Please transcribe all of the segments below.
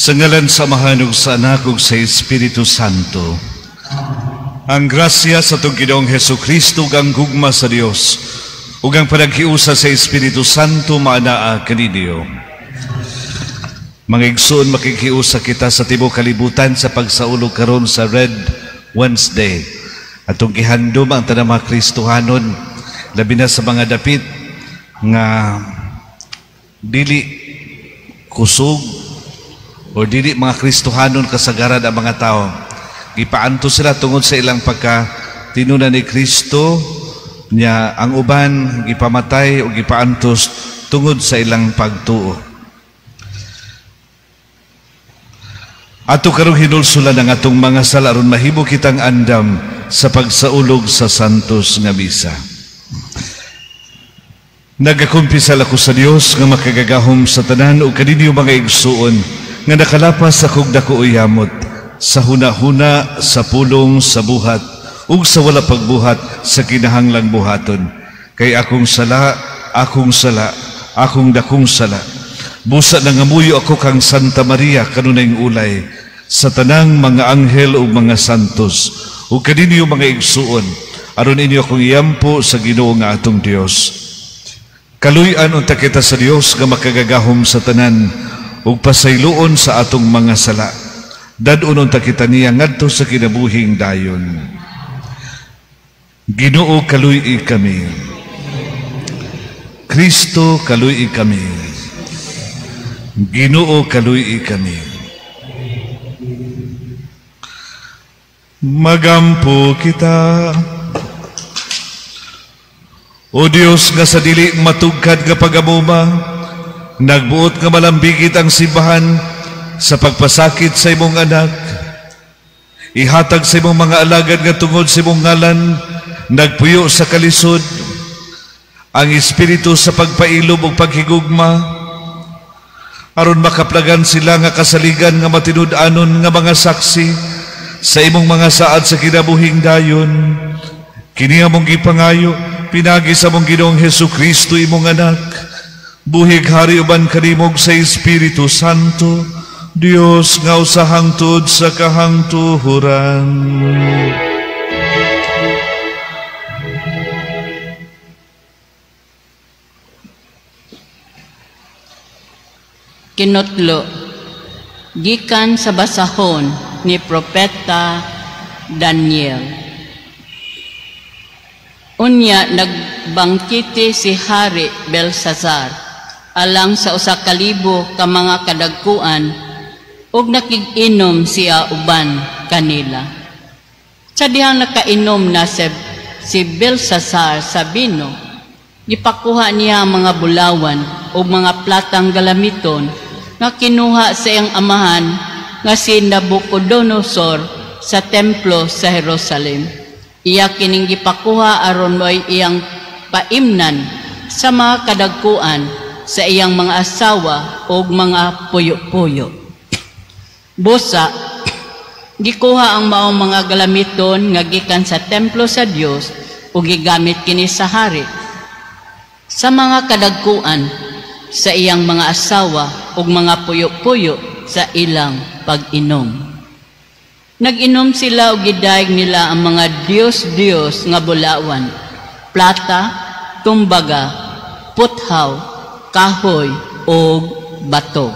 Sa ngalan sa Amahan ug sa Anak ug sa Espiritu Santo. Ang grasya sa atong Ginoong Hesukristo ug ang gugma sa Dios ug ang panaghiusa sa Espiritu Santo maanaa kaninyo. Mga igsoon, makikiusa kita sa tibuok kalibutan sa pagsaulog karon sa Red Wednesday. Atong gihandom ang tanang mga Kristohanon, labi na sa mga dapit nga dili kusog o dili mga Kristohanon kasagaran ang mga tao. Gipaanto sila tungod sa ilang pagka tinuna ni Kristo niya, ang uban gipamatay o gipaantos tungod sa ilang pagtuo. Ato karong hinulsulan ang atong mga sala aron mahimo kitang andam sa pagsaulog sa santos nga misa. Nagakumpisal ako sa Dios nga makagagahom sa tanan ug kaninyo mga igsuon nga nakalapas sa kog dako uyamot sa hunahuna, sa pulong, sa buhat ug sa wala pagbuhat sa kinahanglang buhaton. Kay akong sala, akong sala, akong dakong sala. Busa nangamuyo ako kang Santa Maria kanunayng ulay sa tanang mga anghel ug mga santos ug kaninyo mga igsuon aron inyo akong iyampo sa Ginoo nga atong Dios. Kaluy-an unta kita sa Dios nga makagagahom sa tanan ug pasayloon sa atong mga sala. Dad-on unta kita niya ngadto sa kinabuhing dayon. Ginoo, kaluy-i kami. Kristo, kaluy-i kami. Ginoo, kaluy-i kami. Magampo kita. O Dios nga sa dili matugkad nga pagamuma, nagbuot nga malambigit ang simbahan sa pagpasakit sa imong anak. Ihatag sa imong mga alagad nga tungod sa imong ngalan, nagpuyo sa kalisod ang espiritu sa pagpailob ug paghigugma, aron makaplagan sila nga kasaligan nga matinud-anon nga mga saksi sa imong mga saad sa kinabuhing dayon. Kini among gipangayo pinagi sa among Ginoong Hesukristo imong anak, buhig hari uban kanimog sa Espiritu Santo, Dios nga usa hangtod sa kahangtuhoran. Kinutlo, gikan sa basahon ni Propeta Daniel. Unya nagbangkiti si Hari Belsazar alang sa 1,000 ka mga kadagkuan ug nakig-inom siya uban kanila. Sa dihang nakainom na si Belsazar sa bino, gipakuha niya ang mga bulawan o mga platang galamiton nga kinuha sa iyang amahan nga si Nabucodonosor sa templo sa Jerusalem. Iya kining gipakuha aron mo'y iyang paimnan sa mga kadagkuan sa iyang mga asawa o mga puyo-puyo. Busa, gikuha ang maong mga galamiton nga gikan sa templo sa Dios ug gigamit kini sa hari, sa mga kadagkuan, sa iyang mga asawa ug mga puyo-puyo sa ilang pag-inom. Nag-inom sila ug gidayeg nila ang mga Dios-Dios nga bulawan, plata, tumbaga, puthaw, kahoy ug bato.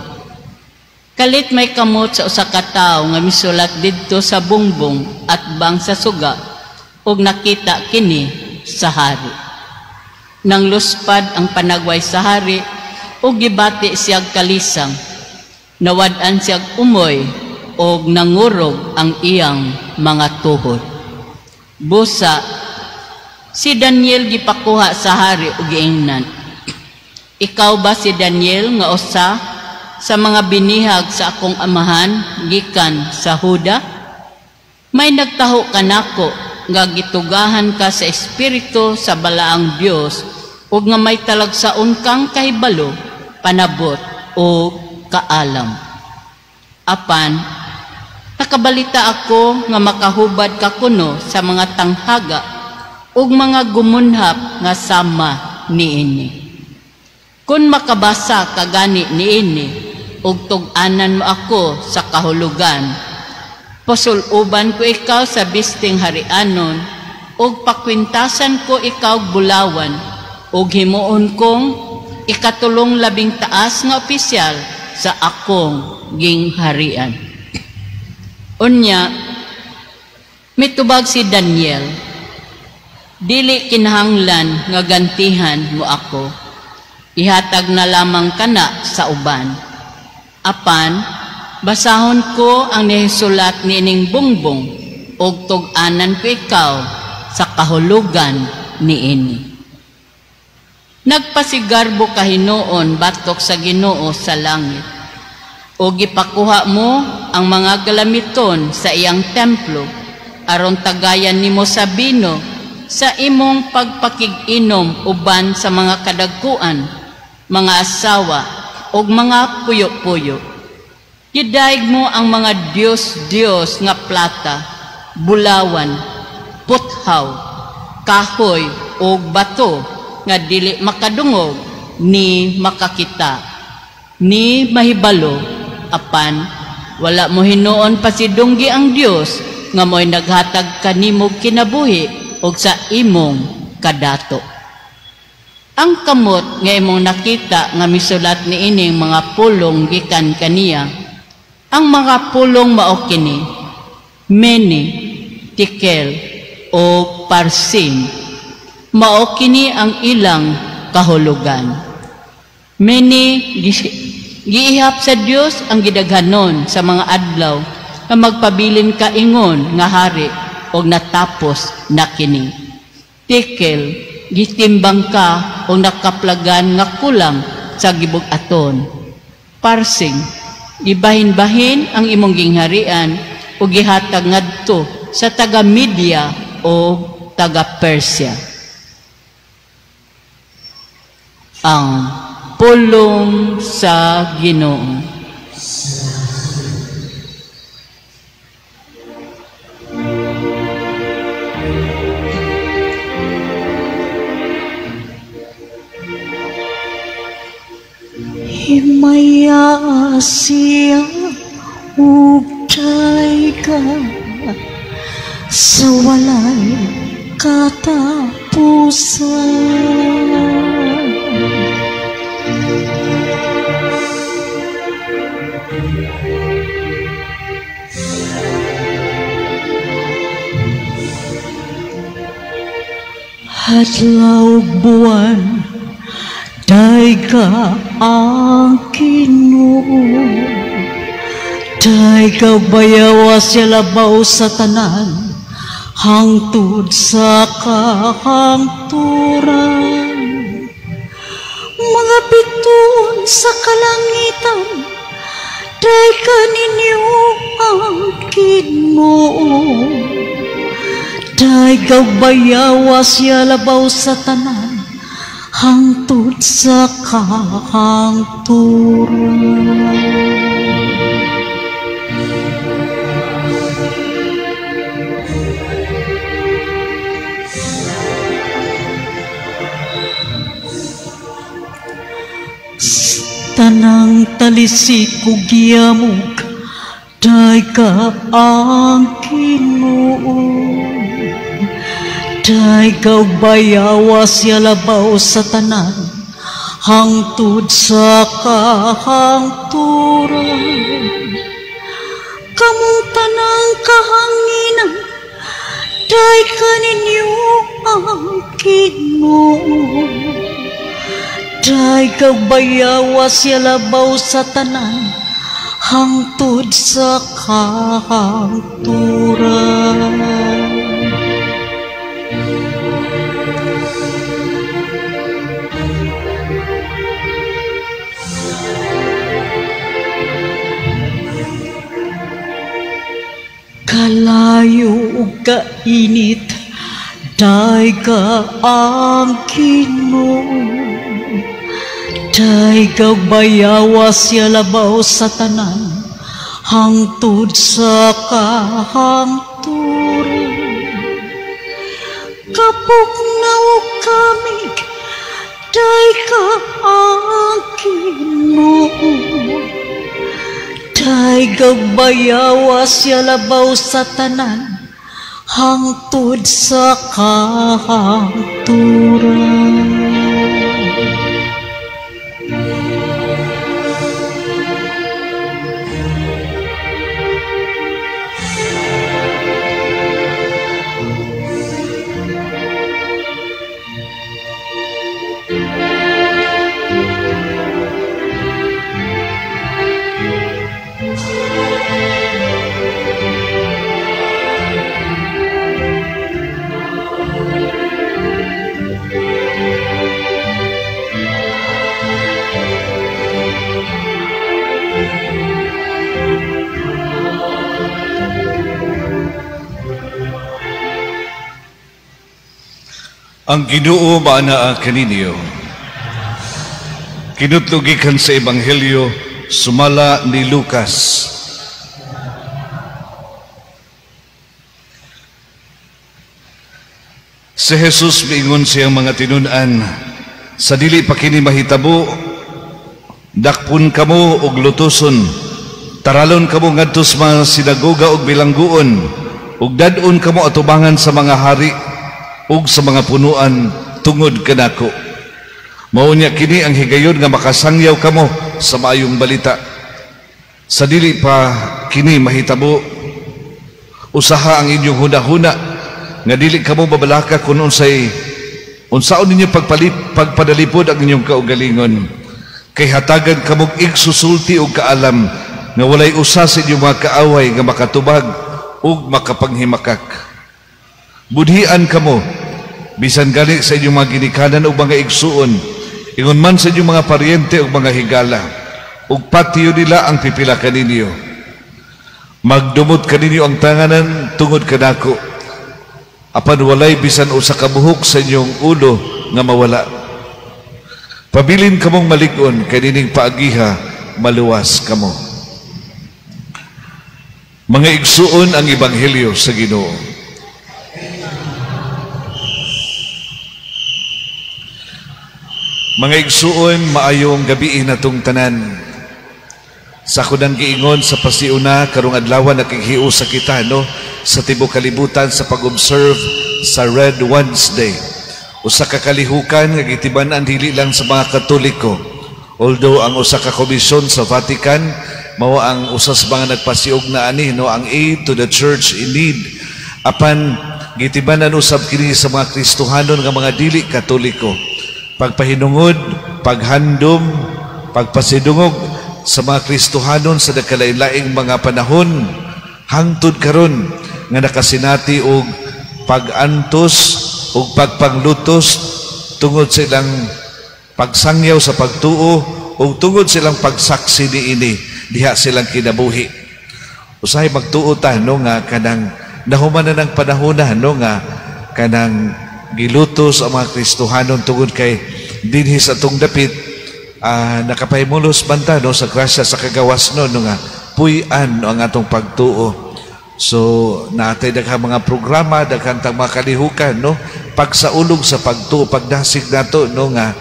Kalit may kamot sa usa ka tawo nga misulat didto sa bungbong at bang sa suga ug nakita kini sa hari. Nang luspad ang panagway sa hari ug gibati siyag kalisang. Nawad-an siyag umoy og nangurog ang iyang mga tuhod. Busa si Daniel gipakuha sa hari ug giingnan, "Ikaw ba si Daniel nga usa sa mga binihag sa akong amahan gikan sa Huda? May nagtaho kanako nga gitugahan ka sa espiritu sa balaang Dios ug nga may talagsaon kang kahibalo, panabot o kaalam. Apan nakabalita ako nga makahubad ka kuno sa mga tanghaga ug mga gumunhap nga sama niini. Kung makabasa ka gani niini ug tug-anan mo ako sa kahulugan, pasuluban ko ikaw sa bisting harianon ug pakwintasan ko ikaw bulawan ug himuon kong ikatulong labing taas nga opisyal sa akong gingharian." Unya, mitubag si Daniel, "Dili kinahanglan nga gantihan mo ako. Ihatag na lamang kana sa uban. Apan, basahon ko ang nihisulat niining bungbong ug tug-anan ko ikaw sa kahulugan niini." Nagpasigarbo kahinuon batok sa Ginoo sa langit, o gipakuha mo ang mga galamiton sa iyang templo, aron tagayan nimo sa bino sa imong pagpakig-inom uban sa mga kadagkuan, mga asawa ug mga puyo-puyo. Gidaig mo ang mga Dios-Dios nga plata, bulawan, puthaw, kahoy ug bato nga dili makadungog ni makakita ni mahibalo, apan wala mo hinuon pasidunggi ang Dios nga mo'y naghatag kanimo kinabuhi ug sa imong kadato. Ang kamot nga imong nakita nga misulat niining mga pulong gikan kaniya, ang mga pulong mao kini: Mene, Tikel o Parsin. Mao kini ang ilang kahulugan. Mene, giihap sa Dios ang gidaghanon sa mga adlaw nga magpabilin ka ingon nga hari og natapos na kini. Tikel, gitimbang ka o nakaplagan nga kulang sa gibug-aton. Parsing, gibahin-bahin ang imong gingharian o gihatag ngadto sa taga Media o taga Persia. Ang pulong sa Ginoo. Himaya siya ug ka sa walay katapusan. Adlaw buwan dayga ang Ginoo, dayga bayawa siya labaw sa tanan hangtod sa kahangturan. Mga bituon sa kalangitan, dayga ninyo ang Ginoo, dayga bayawa siya labaw sa tanan hangtod sa kahangturan. Tanang talisik ug giyamog, dayga ang Ginoo, dayga bayawa siya labaw sa tanan hangtod sa kahangturan. Kamong tanang kahanginan, dayga ninyo ang Ginoo, Daygaw bayawa siya labaw sa tanan, hangtod sa kahangturan. Kalayo ug kainit, dayga ang Ginoo. Daygaw bayawa siya labaw sa tanan, hangtod sa kahangturan. Kapugnaw kamig, dayga ang Ginoo. Daygaw bayawa siya labaw sa tanan, hangtod sa kahangturan. Ang Ginoo maanaa kaninyo. Kinutlo gikan sa Ebanghelyo sumala ni Lucas. Si Jesus miingon siyang mga tinun-an, sa dili pa kini mahitabo, dakpon kamo og lutoson, taralon kamo ngadto sa mga sinagoga og bilangguon, ug dad-on kamo atubangan sa mga hari ug sa mga punuan tungod kanako. Mao nya kini ang higayon nga makasangyaw kamo sa maayong balita. Sa dili pa kini mahitabo, usaha ang inyong hunahuna nga dili kamo babalaka kun unsay unsaon ninyo pagpadalipod ang inyong kaugalingon. Kay hatagan kamog igsusulti og kaalam nga walay usa sa inyong mga kaaway nga makatubag ug makapanghimakak. Budhian kamo bisan gani sa inyong mga ginikanan ug mga igsuon, ingon man sa inyong mga paryente ug mga higala, ug patiyo nila ang pipila kaninyo. Magdumot kaninyo ang tanganan tungod kanako, apan walay bisan usa ka buhok sa inyong ulo nga mawala. Pabilin kamong malig-on kay nining paagiha maluwas kamo. Mga igsuon, ang Ebanghelyo sa Ginoo. Mga igsuon, maayong gabi natong tanan. Sa ako nang giingon sa pasiuna, karong adlaw nakighiusa kita, no, sa tibuok kalibutan sa pag-observe sa Red Wednesday. Usa ka kalihukan nga gitiban-an dili lang sa mga Katoliko. Although ang usa ka komisyon sa Vatican mao ang usa sa mga nagpasiog na ani, no, ang Aid to the Church in Need. Apan gitiban-an usab kini sa mga Kristohanon nga mga dili Katoliko. Pagpahinungod, paghandom, pagpasidungog sa mga Kristohanon sa nagkalain-laing mga panahon hangtod karon nga nakasinati og pag-antos og pagpanglutos tungod sa ilang pagsangyaw sa pagtuo o tungod sa ilang pagsaksi niini diha silang kinabuhi. Usahay magtuo ta, no, nga kanang nahuman na ng panahon na, no, nga kanang gilutos ang mga Kristohanon tungod kay dinhi sa atong dapit, nakapahimulos man ta, no, sa grasya sa kagawas, no, no, nga puy-an, no, ang atong pagtuo. So naatay daghang mga programa, daghang tang mga kalihukan, no, pagsaulog sa pagtuo, pagdasig nato, no, nga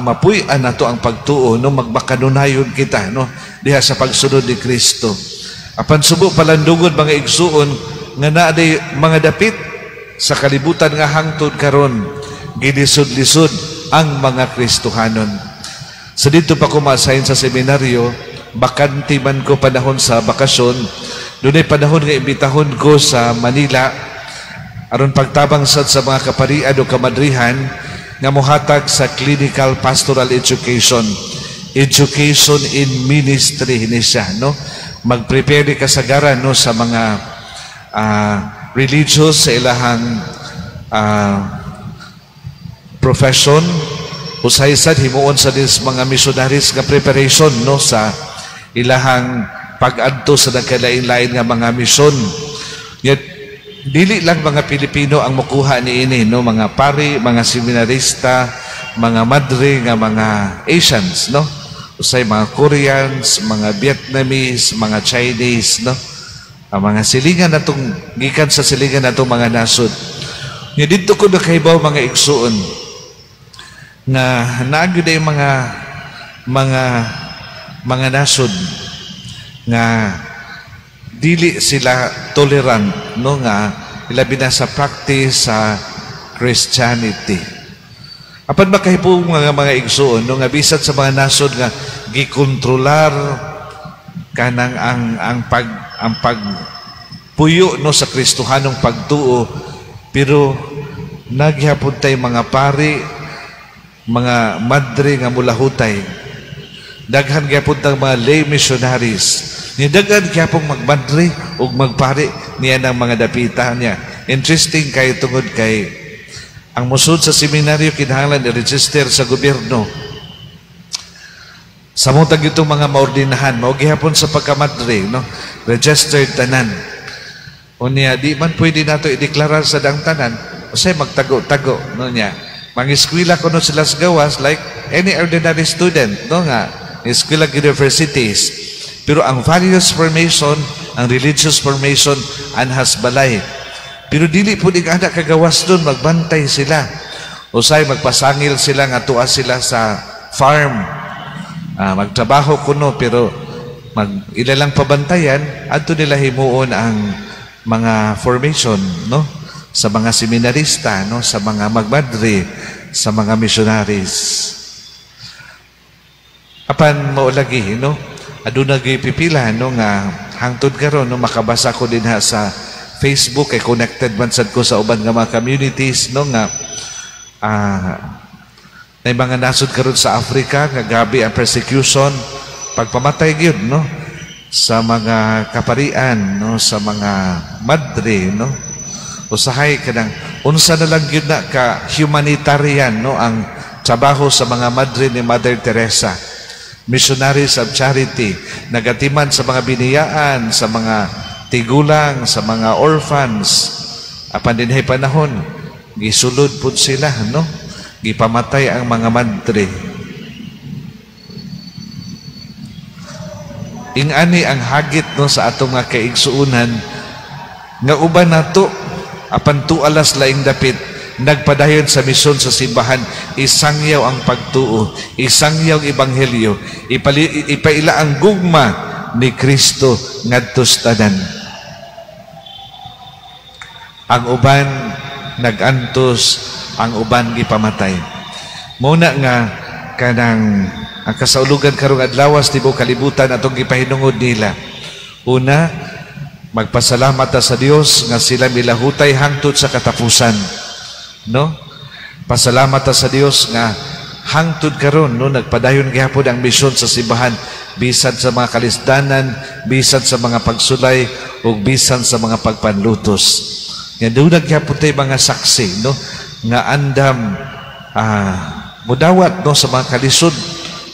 mapuy-an nato ang pagtuo, no, magbakanunayon kita, no, diha sa pagsunod ni Kristo. Apan subo palandungod mga igsuon nga naaday mga dapit sa kalibutan nga hangtod karon gilisod-lisod ang mga Kristohanon. Sa dito pa ko ma-assign sa seminaryo, bakante man ko panahon sa bakasyon, dunay panahon nga imbitahon ko sa Manila aron pagtabang sad sa mga kaparian o kamadrihan. nga mohatag sa clinical pastoral education, education in ministry ni siya, no? Magprepare ni kasagaran, no, sa mga religious sa ilahang profession. Usahay sad himuon sa dis mga missionaries nga preparation, no, sa ilahang pag-adto sa nagkalain-lain nga mga misyon. Yet dili lang mga Pilipino ang mokuha niini, no, mga pari, mga seminarista, mga madre nga mga Asians, no, usay mga Koreans, mga Vietnamese, mga Chinese, no, ang mga silingan natong gikan sa silingan natong mga nasod. Nya didto ko nakahibaw, mga igsuon, nga naa gyud ay mga nasod nga dili sila tolerant, no, nga ilabi na sa practice sa Christianity. Apan makahibaw mga igsuon, no, nga bisan sa mga nasod nga gikontrolar kanang ang pag puyo, no, sa Kristohanong pagtuo, pero naghapon tay mga pari, mga madre nga mulahutay. Daghan gyapon tang mga lay missionaries ni daghan gyapon magmadre ug magpari niya ng mga dapita niya. Interesting kay tungod kay ang musud sa seminaryo kinahanglan i-register sa gobyerno. Sa mo tag itong mga maordinahan, mao gihapon sa pagkamadre, no, registered tanan. Unya di man pwede nato ideklarar sa dang tanan, usay magtago-tago, no. Nya mangiskwela kuno sila sa gawas like any ordinary student, no, nga eskwela universities, pero ang values formation, ang religious formation anhas balay. Pero dili pud ana kagawas doon, magbantay sila. Usay magpasangil sila nga tuwa sila sa farm. Magtrabaho kuno, pero mag ila lang pabantayan adto nila himuon ang mga formation, no, sa mga seminarista, no, sa mga magmadre, sa mga missionaries. Apan mao lagi, no, aduna gyud pipila, no, nga hangtod karon, no, makabasa ko dinha sa Facebook kay connected man sad ko sa uban nga mga communities, no, nga may mga nasod karon sa Africa nga gabi ang persecution, pagpamatay gyud, no, sa mga kaparian, no, sa mga madre, no. Usahay kanang unsa na lang gyud na ka humanitarian, no, ang trabaho sa mga madre ni Mother Teresa, Missionaries of Charity, nagatiman sa mga biniyaan, sa mga tigulang, sa mga orphans. Apan dinhi panahon gisulod pud sila, no, gipamatay ang mga madre. Ingani ang hagit, no, sa atong mga kaigsuonan nga uban nato apan tualas laing dapit nagpadayon sa misyon sa simbahan, isangyaw ang pagtuo, isangyaw ang ebanghelyo, ipaila ang gugma ni Kristo ngadto sa tanan. Ang uban nagantos, ang uban gipamatay. Muna nga kanang ang kasaulugan karong adlaw sa tibuok kalibutan atong gipahinungod nila. Una, magpasalamat ta sa Dios nga sila milahutay hangtod sa katapusan, no? Pasalamat ta sa Dios nga hangtod karon, no, nagpadayon gihapon ang misyon sa simbahan bisan sa mga kalisdanan, bisan sa mga pagsulay ug bisan sa mga pagpanlutos. Nga dunay gihapon tay mga saksi, no, nga andam mudawat, no, sa mga kalisod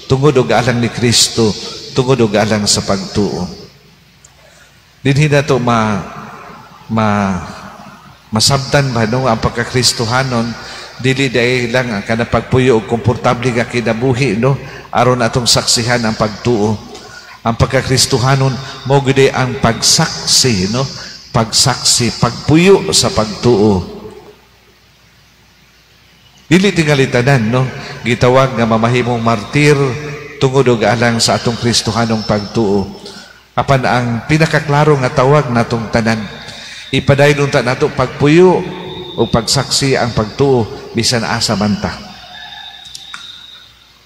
tungod og alang ni Kristo, tungod og alang sa pagtuo. Dinhi nato ma ma masabtan ba, no, ang pagkakristohanon dili dahil lang ang kanang pagpuyo og komportable nga kinabuhi, no, aron atong saksihan ang pagtuo. Ang pagkakristohanon mao gyud ang pagsaksi, no, pagsaksi, pagpuyo sa pagtuo. Dili tingali tanan, no, gitawag nga mamahimong martir tungod og alang sa atong Kristohanong pagtuo. Apan ang pinakaklaro nga tawag natong tanan, ipadayon unta nato pagpuyo o pagsaksi ang pagtuo bisan asa man ta.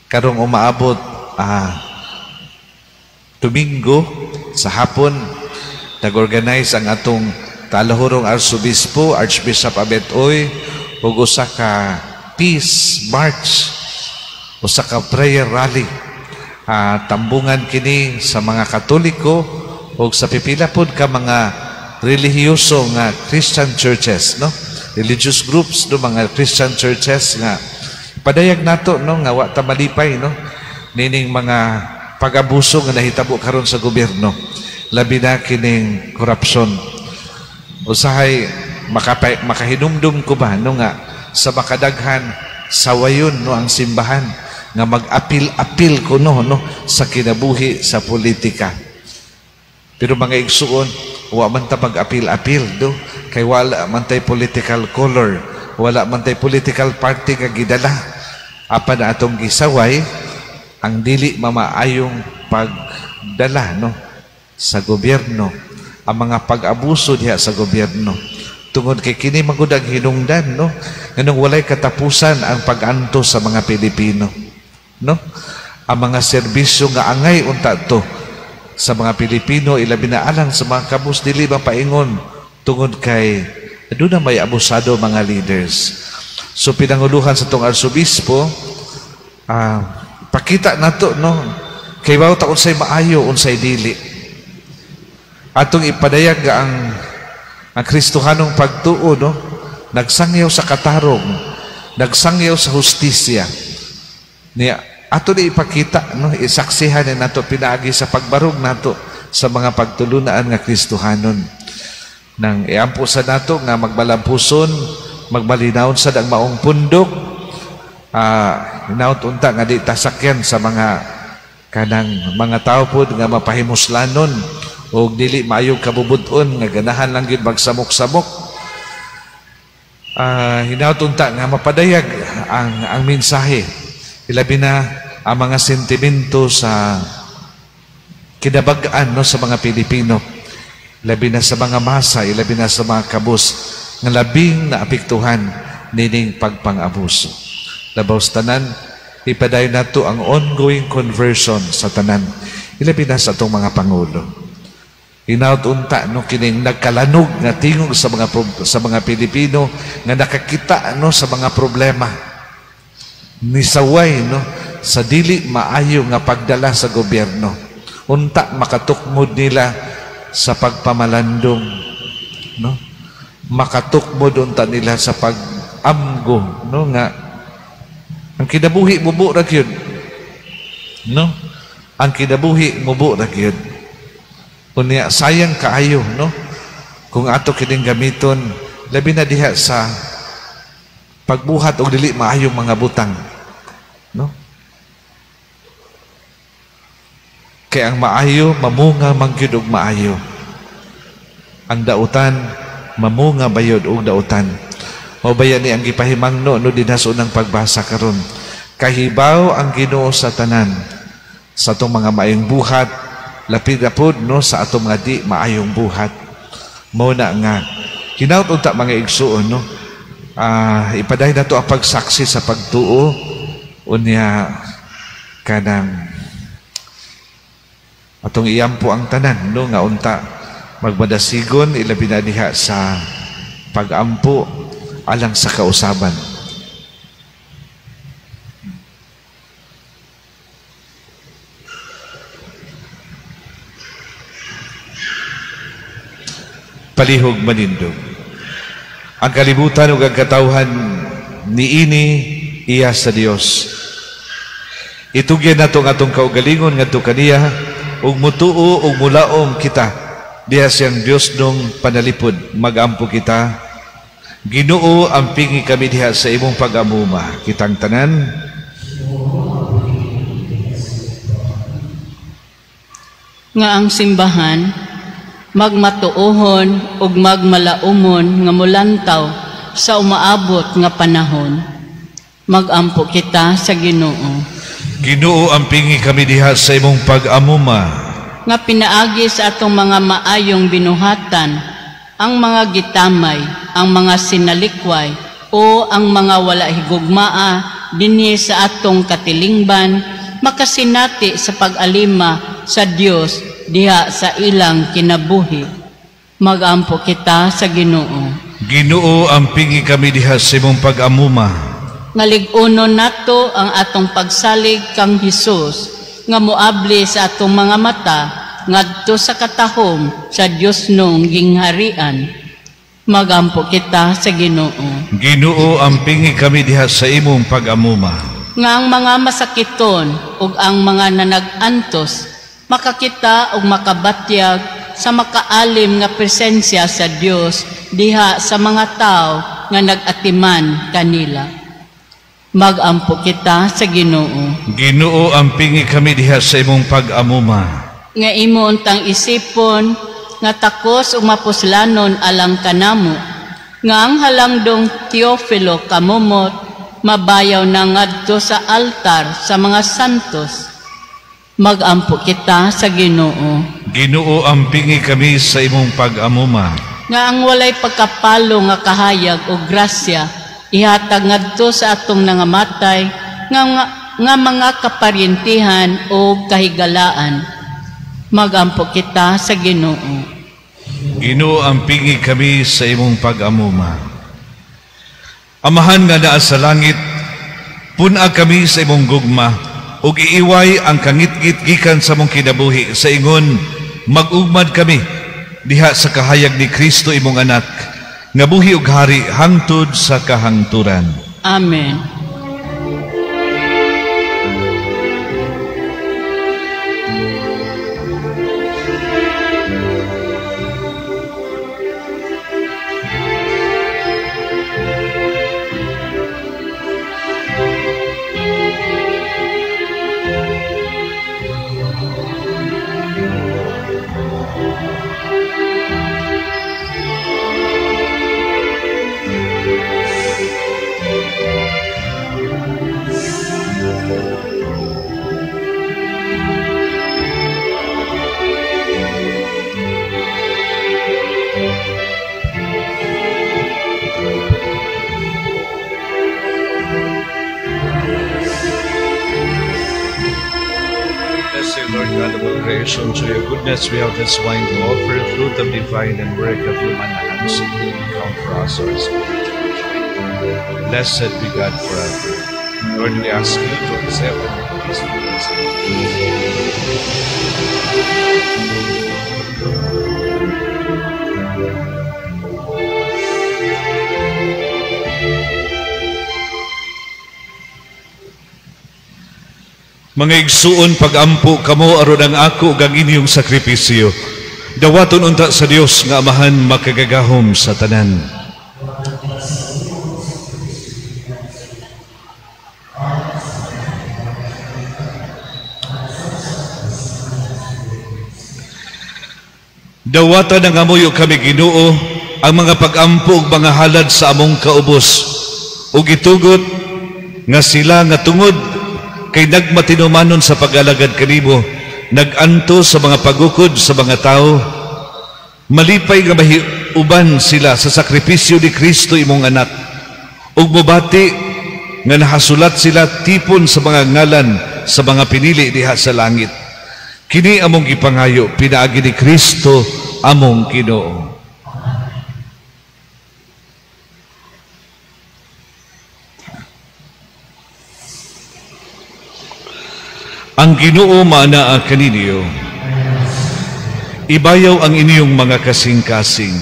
Karong umaabot Domingo sa hapon, nag-organize ang atong Talahurong Arsobispo, Archbishop Abet Uy, ug usa ka peace march, usa ka prayer rally. Tambungan kini sa mga Katoliko o sa pipila pod ka mga relihiyoso nga Christian churches, no? Religious groups, no, mga Christian churches nga padayag nato, no, nga wa ta malipay, no, nining mga pag-abuso nga nahitabo karon sa gobyerno, labi na kining korupsyon. Usahay makahinumdum ko ba, no, nga sa makadaghan sawayon, no, ang simbahan nga mag-apil-apil kuno, no, sa kinabuhi sa politika. Pero mga igsuon, wa man ta mag-apil-apil, do, kay wala man tay political color, wala man tay political party nga gidala. Apan atong gisaway ang dili mamaayong pagdala, no, sa gobyerno, ang mga pag-abuso diha sa gobyerno. Tungod kay kini magud ang hinungdan, no, nganong walay katapusan ang pag-antos sa mga Pilipino, no? Ang mga serbisyo nga angay unta to sa mga Pilipino, ilabi na alang sa mga kabus, dili mapaingon tungod kay aduna may abusado mga leaders. So pinanguluhan sa tong arsobispo, pakita nato, no, kay bawo ta unsay maayo unsay dili. Atong ipadayag ang Kristohanong pagtuo, no, nagsangyaw sa katarong, nagsangyaw sa hustisya. Niya ato ni ipakita, no, isaksihan ni nato pinaagi sa pagbarog nato sa mga pagtulunaan nga Kristohanon. Nang iampo sa nato nga magbalampuson, magmalinawon sad ang maong pundok, hinaut unta nga di tasakyan sa mga kanang mga tawo pod nga mapahimuslanon og dili maayong kabubut-on nga ganahan lang gyud magsamok-samok. Hinaut unta nga mapadayag ang mensahe, ilabi na ang mga sentimento sa kinabag-an, no, sa mga Pilipino, labi na sa mga masa, ilabi na sa mga kabus nga labing naapektuhan nining pagpang-abuso. Labaw sa tanan, ipadayon nato ang ongoing conversion sa tanan, ilabi na sa atong mga pangulo. Hinaut unta, no, kining nagkalanog nga tingog sa mga Pilipino nga nakakita, no, sa mga problema nisaway, no, sa dili maayo nga pagdala sa gobyerno. Unta makatukmod nila sa pagpamalandong, no? Makatukmod unta nila sa pag-amgo, no, nga ang kinabuhi mubo ra gyud, no? Ang kinabuhi mubo ra gyud. Unya sayang kaayo, no, kung ato kining gamiton labi na diha sa pagbuhat og dili maayong mga butang, no? Kay ang maayo mamunga man gyud og maayo. Ang dautan mamunga bayod og dautan. Mao baya ni ang gipahimangno, no, dinha sa unang pagbasa karon. Kahibaw ang Ginoo sa tanan, sa atong mga maayong buhat, lapid na pod, no, sa atong mga di maayong buhat. Mao na nga hinaut unta mga igsuon, no, ipadayon nato ang pagsaksi sa pagtuo. Unya kanang atong iampo ang tanan, no, nga unta magmadasigon, ilabi na diha sa pagampo alang sa kausaban. Palihog manindog. Ang kalibutan ug ang katawhan niini iya sa Dios. Itugyan nato ang atong kaugalingon ngadto kaniya ug mutuo ug mulaom kita diha siyang Dios nung panalipod. Magampo kita. Ginoo, ampingi kami diha sa imong pag-amuma. Kitang tanan. Nga ang simbahan magmatuohon ug magmalaumon nga molantaw sa umaabot nga panahon. Magampo kita sa Ginoo. Ginoo, ampingi kami diha sa imong pag-amuma. Nga pinaagi sa atong mga maayong binuhatan, ang mga gitamay, ang mga sinalikway, o ang mga wala higugmaa dinhi sa atong katilingban, makasinati sa pag-alima sa Dios diha sa ilang kinabuhi. Magampo kita sa Ginoo. Ginoo, ampingi kami diha sa imong pag-amuma. Nga lig-unon nato ang atong pagsalig kang Hesus nga moabli sa atong mga mata ngadto sa katahom sa Dios nung gingharian. Magampo kita sa Ginoo. Ginoo, ampingi kami diha sa imong pag-amuma. Nga ang mga masakiton ug ang mga nanag-antos makakita ug makabatyag sa makaalim nga presensya sa Dios diha sa mga tao nga nag-atiman kanila. Magampo kita sa Ginoo. Ginoo, ampingi kami diha sa imong pag-amuma. Nga imo untang isipon nga takos ug mapuslanon alang kanamo, nga ang halangdong Teofilo kamumot mabayaw na ngadto sa altar sa mga santos. Magampo kita sa Ginoo. Ginoo, ampingi kami sa imong pag-amuma. Nga ang walay pagkapalo nga kahayag o grasya ihatag ngadto sa atong nangamatay nga mga kaparyentihan o kahigalaan. Magampo kita sa Ginoo. Ginoo, ampingi kami sa imong pag-amuma. Amahan nga naa sa langit, pun-a kami sa imong gugma ug iiway ang kangitngit gikan sa among kinabuhi sa ingon mag-ugmad kami diha sa kahayag ni Kristo imong anak nga buhi ug hari hangtod sa kahangturan. Amen. To your goodness, we have this wine to offer, fruit of divine and work of human hands. It will become for us our spiritual drink. Blessed be God forever. Lord, we ask you to accept and make this blessing. Mga igsuon, pagampo kamo aron ang ako ug ang inyong sakripisyo. Dawaton unta sa Dios nga Amahan makagagahom sa tanan. Dawatan ang amuyo kami Ginoo ang mga pagampo ug mga halad sa among kaubos ug itugot nga sila nga tungod kay nagmatinumanon sa pag-alagad kanimo, nag-anto sa mga pagukod sa mga tao, malipay nga mahiuban sila sa sakripisyo ni Kristo imong anak, ug mobati nga nahasulat sila tipon sa mga ngalan sa mga pinili diha sa langit. Kini among gipangayo pinaagi ni Kristo among Ginoo. Ang Ginoo maanaa kaninyo. Ibayaw ang inyong mga kasing-kasing.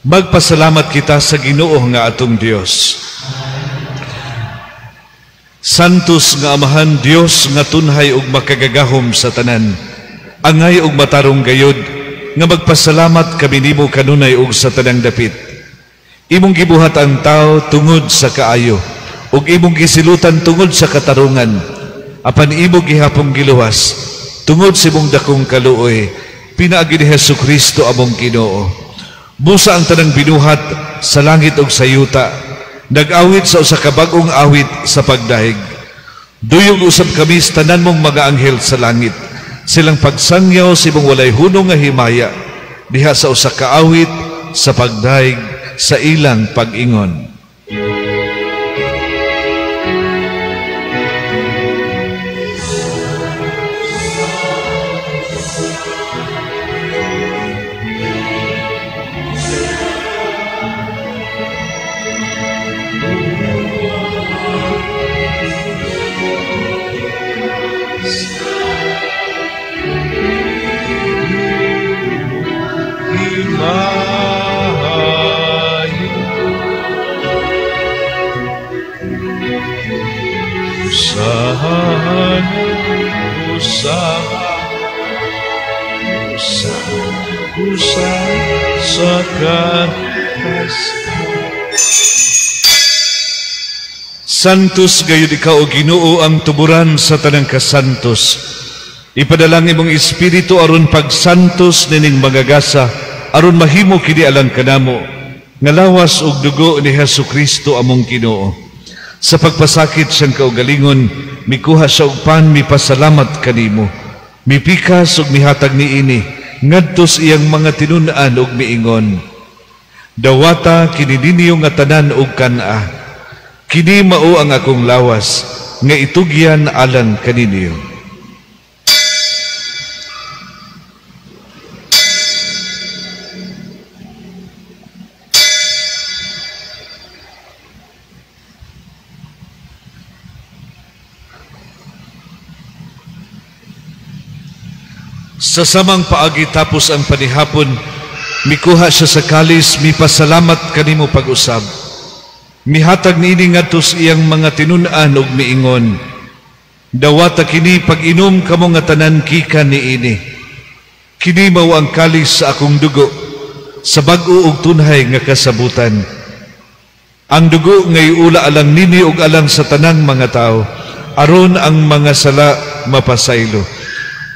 Magpasalamat kita sa Ginoo nga atong Dios. Santos nga Amahan, Dios nga tunhay ug makagagahom sa tanan, angay ug matarong gayod nga magpasalamat kami nimo kanunay ug sa tanang dapit. Imong gibuhat ang tao tungod sa kaayo ug imong gisilutan tungod sa katarungan, apan imo gihapong giluwas tungod sa imong dakong kaluoy, pinaagi ni Hesus Kristo among Ginoo. Busa ang tanang binuhat sa langit ug sa yuta, nag-awit sa usa ka bag-ong awit sa pagdahig. Duyog usab kami sa tanan mong mga anghel sa langit, silang pagsangyaw sa imong walay hunong nga himaya diha sa usa ka awit sa pagdahig sa ilang pag-ingon. Hosana, Hosana, Hosana, Hosana sa kataas. Santos gayud ikaw, o Ginoo, ang tuburan sa tanang kasantos. Ipadalang imong espiritu aron pagsantos nining mga gasa, aron mahimo kini alang kanamo nga lawas ug dugo ni Hesus Kristo among Ginoo. Sa pagpasakit siyang kaugalingon, mikuha siya og pan, mipasalamat kanimo. Mipikas ug mihatag niini ngadto sa iyang mga tinun-an ug miingon: Dawata kini ninyo nga tanan ug kan-a. Kini mao ang akong lawas nga itugyan alang kaninyo. Sa samang paagi tapos ang panihapon, mikuha siya sa kalis, mipasalamat kanimo pag-usab. Mihatag niini ngadto sa iyang mga tinun-an ug miingon: Dawata kini pag-inom kamo nga tanan gikan niini. Kini mao ang kalis sa akong dugo, sa bag-o ug tunhay nga kasabutan. Ang dugo ngay ula alang nini ug alang sa tanang mga tawo, aron ang mga sala mapasaylo.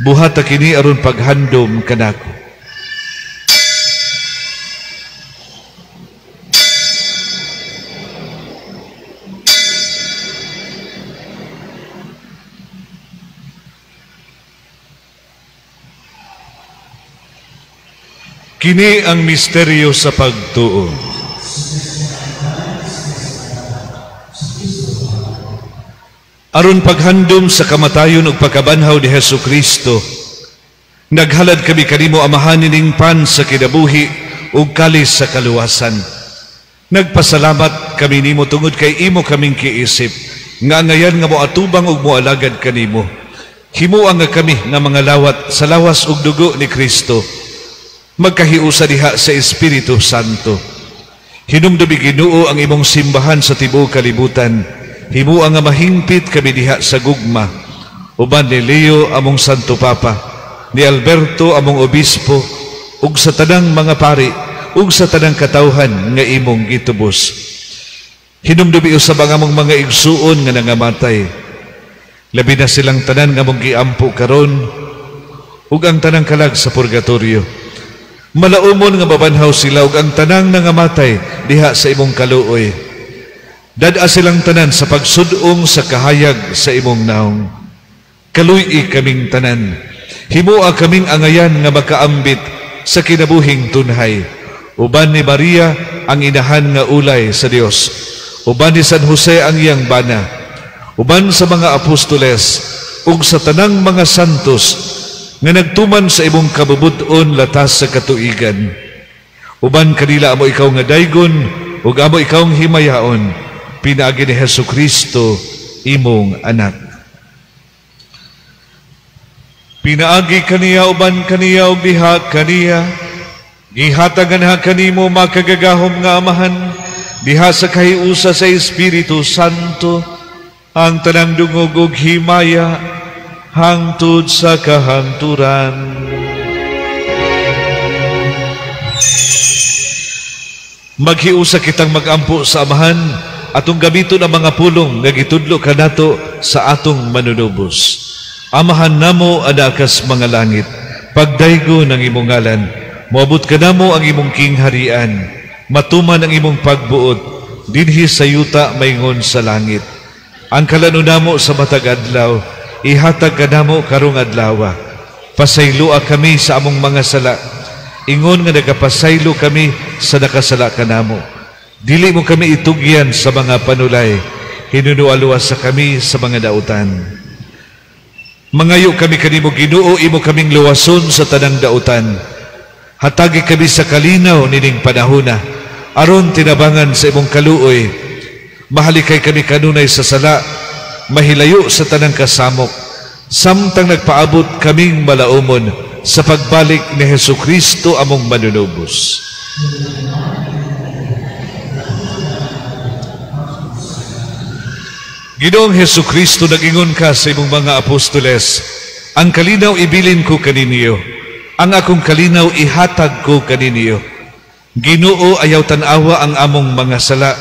Buhata kini aron paghandom kanako. Kini ang misteryo sa pagtuo. Aron paghandom sa kamatayon ug pagkabanhaw ni Hesus Kristo, naghalad kami kanimo Amahan nining pan sa kinabuhi ug kalis sa kaluwasan. Nagpasalamat kami nimo tungod kay imo kaming kiisip, nga ngayan nga moatubang ug moalagad kanimo. Himoa nga kami nga mga lawat sa lawas ug dugo ni Kristo, magkahiusa diha sa Espiritu Santo. Hinumdumi Ginoo ang imong simbahan sa tibuok kalibutan. Himoa nga mahingpit kami diha sa gugma. Uban ni Leo among Santo Papa, ni Alberto among Obispo, ug sa tanang mga pari, ug sa tanang katawhan nga imong gitubos. Hinumdumi usab ang among mga igsuon nga nangamatay. Labi na silang tanan nga among giampo karon, ug ang tanang kalag sa purgatorio. Malaumon nga mabanhaw sila ug ang tanang nangamatay diha sa imong kaluoy. Dad-a silang tanan sa pagsud-ong sa kahayag sa imong naong. Kaluy-i kaming tanan. Himoa kaming angayan nga makaambit sa kinabuhing tunhay. Uban ni Maria ang inahan nga ulay sa Dios. Uban ni San Jose ang iyang bana. Uban sa mga apostoles ug sa tanang mga santos nga nagtuman sa imong kabubut-on latas sa katuigan. Uban kanila amo ikaw nga daygon ug amo ikaw ang himayaon, pinaagi ni Hesus Kristo imong anak. Pinaagi kaniya uban kaniya ug diha kaniya, gihatagan ha kanimo makagagahom nga Amahan diha sa kahiusa sa Espiritu Santo ang tanang dungog ug himaya hangtod sa kahangturan. Maghiusa kitang magampo sa Amahan atong gamiton ang mga pulong nga gitudlo kanato sa atong manunubos. Amahan namo adakas mga langit, pagdaygo ng imong ngalan, moabot kanamo ang imong kingharian, matuman ang imong pagbuot dinhi sa yuta maingon sa langit. Ang kalano namo sa matag adlaw, ihatag kanamo karong adlawa. Pasayloa kami sa among mga sala, ingon nga nagapasaylo kami sa nakasala kanamo. Dili mo kami itugyan sa mga panulay, hinunualuwas sa kami sa mga dautan. Mangayo kami kanimo Ginoo, imo kaming luwason sa tanang dautan. Hatagi kami sa kalinaw nining panahona, aron tinabangan sa imong kaluoy. Mahalikay kami kanunay sa sala, mahilayo sa tanang kasamok, samtang nagpaabot kaming malaumon sa pagbalik ni Hesus Kristo among manunubos. Ginoong Hesukristo, nag-ingon ka sa imong mga apostoles, ang kalinaw ibilin ko kaninyo, ang akong kalinaw ihatag ko kaninyo. Ginoo, ayaw tan-awa ang among mga sala,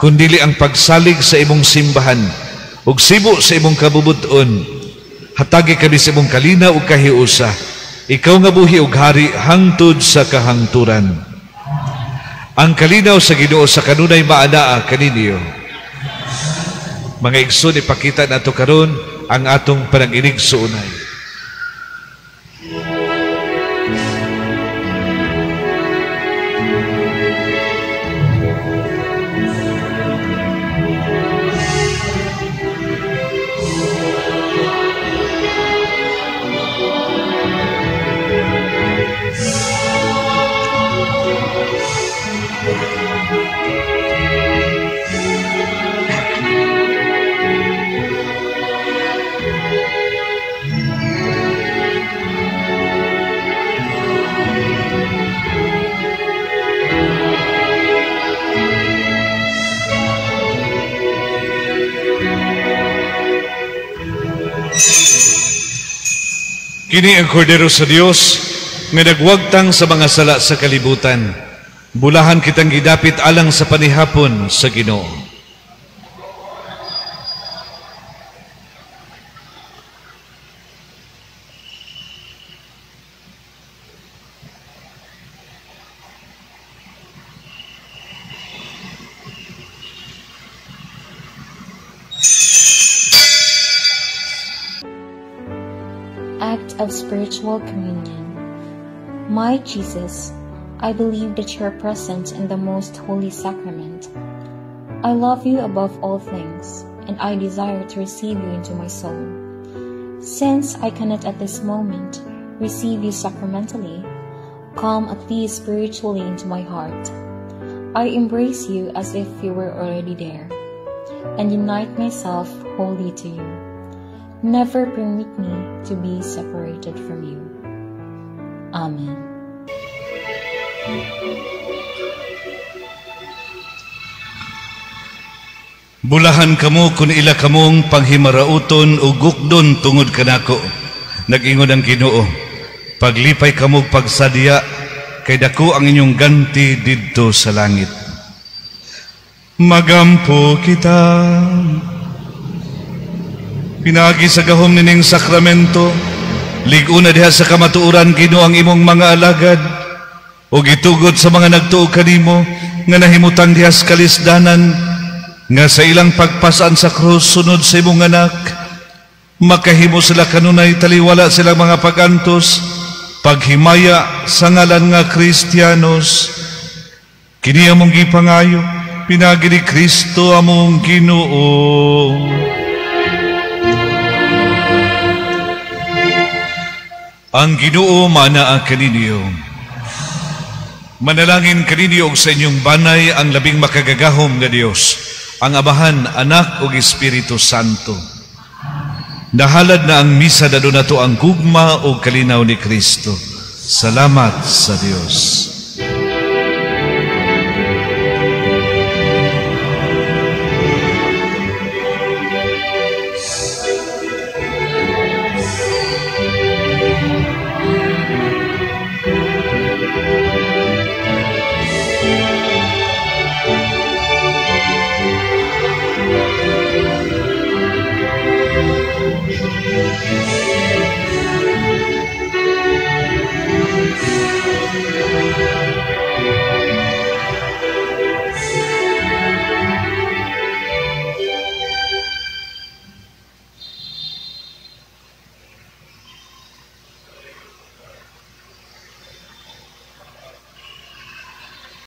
kundili ang pagsalig sa imong simbahan, ug sibo sa imong kabubut-on. Hatagi kami sa imong kalinaw ug kahiusa, ikaw nga buhi ug hari hangtod sa kahangturan. Ang kalinaw sa Ginoo sa kanunay maanaa kaninyo. Mga igsoon, ipakita nato karon ang atong panag-inigsuonay. Kini ang Kordero sa Dios nga nagwagtang sa mga sala sa kalibutan. Bulahan kitang gidapit alang sa panihapon sa Ginoo. Act of Spiritual Communion. My Jesus, I believe that you are present in the Most Holy Sacrament. I love you above all things, and I desire to receive you into my soul. Since I cannot at this moment receive you sacramentally, come at least spiritually into my heart. I embrace you as if you were already there, and unite myself wholly to you. Never permit me to be separated from you. Amen. Bulahan kamo kun ila kamong panghimarauton o gukdon tungod kanako. Nag-ingon ang Ginoo, paglipay kamo pagsadya, kay dako ang inyong ganti didto sa langit. Magampo kita. Pinagi sa gahom nining sakramento, lig-una diha sa kamatuoran, Ginoo, ang imong mga alagad, ug itugot sa mga nagtuo kanimo nga nahimutang diha sa kalisdanan, nga sa ilang pagpasan sa krus sunod sa imong anak, makahimo sila kanunay taliwala silang mga pagantos, paghimaya sa ngalan nga Kristiyanos. Kini among gipangayo, pinagi ni Kristo among Ginoo. Ang Ginoo manaa kaninyo. Manalangin kaninyo og sa inyong banay ang labing makagagahom nga Dios, ang Amahan, Anak ug Espiritu Santo. Nahalad na ang misa, dadto nato ang gugma ug kalinaw ni Kristo. Salamat sa Dios.